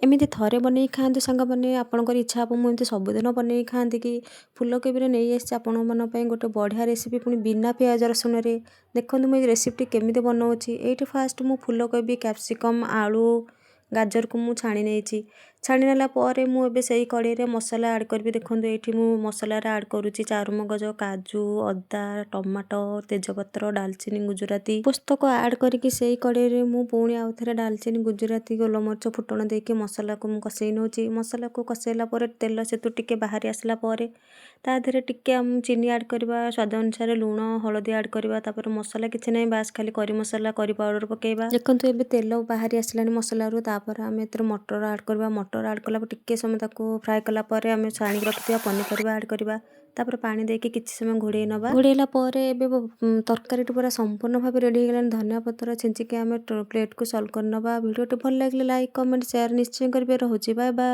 ଏମିତି ଥରେ ବନେଇକି ଖାଆନ୍ତୁ ସାଙ୍ଗମାନେ, ଆପଣଙ୍କର ଇଚ୍ଛା ହେବ ମୁଁ ଏମିତି ସବୁଦିନ ବନେଇକି ଖାଆନ୍ତି କି। ଫୁଲକୋବିରେ ନେଇ ଆସିଛି ଆପଣମାନଙ୍କ ପାଇଁ ଗୋଟେ ବଢ଼ିଆ ରେସିପି, ପୁଣି ବିନା ପିଆଜ ରସୁଣରେ। ଦେଖନ୍ତୁ ମୁଁ ଏଇ ରେସିପିଟି କେମିତି ବନାଉଛି। ଏଇଠି ଫାଷ୍ଟ ମୁଁ ଫୁଲକୋବି, କ୍ୟାପ୍ସିକମ୍, ଆଳୁ, ଗାଜରକୁ ମୁଁ ଛାଣି ନେଇଛି। ଛାଣି ନେଲା ପରେ ମୁଁ ଏବେ ସେଇ କଡ଼େଇରେ ମସଲା ଆଡ଼୍ କରିବି। ଦେଖନ୍ତୁ, ଏଇଠି ମୁଁ ମସଲାରେ ଆଡ଼୍ କରୁଛି ଚାରୁମଗଜ, କାଜୁ, ଅଦା, ଟମାଟୋ, ତେଜପତ୍ର, ଡାଲଚିନି, ଗୁଜୁରାତି, ପୋସ୍ତକ ଆଡ଼୍ କରିକି ସେଇ କଡ଼େଇରେ ମୁଁ ପୁଣି ଆଉ ଥରେ ଡାଲଚିନି, ଗୁଜୁରାତି, ଗୋଲମରିଚ ଫୁଟଣ ଦେଇକି ମସଲାକୁ ମୁଁ କଷେଇ ନେଉଛି। ମସଲାକୁ କଷେଇଲା ପରେ ତେଲ ସେଥିରୁ ଟିକେ ବାହାରି ଆସିଲା ପରେ ତା ଦେହରେ ଟିକେ ଆମେ ଚିନି ଆଡ଼୍ କରିବା, ସ୍ୱାଦ ଅନୁସାରେ ଲୁଣ, ହଳଦୀ ଆଡ଼୍ କରିବା। ତାପରେ ମସଲା କିଛି ନାହିଁ, ବାସ୍ ଖାଲି କରି ମସଲା, କରି ପାଉଡ଼ର ପକାଇବା। ଦେଖନ୍ତୁ, ଏବେ ତେଲ ବାହାରି ଆସିଲାଣି ମସଲାରୁ। ତାପରେ ଆମେ ଏଥିରେ ମଟର ଆଡ଼୍ କରିବା। ମଟର ଆଡ଼୍ କଲା ପରେ ଟିକେ ସମୟ ତାକୁ ଫ୍ରାଏ କଲା ପରେ ଆମେ ଛାଣିକି ରଖିଥିବା ପନିପରିବା ଆଡ଼୍ କରିବା। ତାପରେ ପାଣି ଦେଇକି କିଛି ସମୟ ଘୋଡ଼େଇ ନେବା। ଘୋଡ଼େଇଲା ପରେ ଏବେ ତରକାରୀଟି ପୁରା ସମ୍ପୂର୍ଣ୍ଣ ଭାବେ ରେଡ଼ି ହେଇଗଲାଣି। ଧନିଆ ପତ୍ର ଛିଞ୍ଚିକି ଆମେ ପ୍ଲେଟ୍କୁ ସର୍ଭ କରିନେବା। ଭିଡ଼ିଓଟି ଭଲ ଲାଗିଲେ ଲାଇକ୍, କମେଣ୍ଟ, ସେୟାର ନିଶ୍ଚୟ କରିବେ। ରହୁଛି, ବାଏ ବାଏ।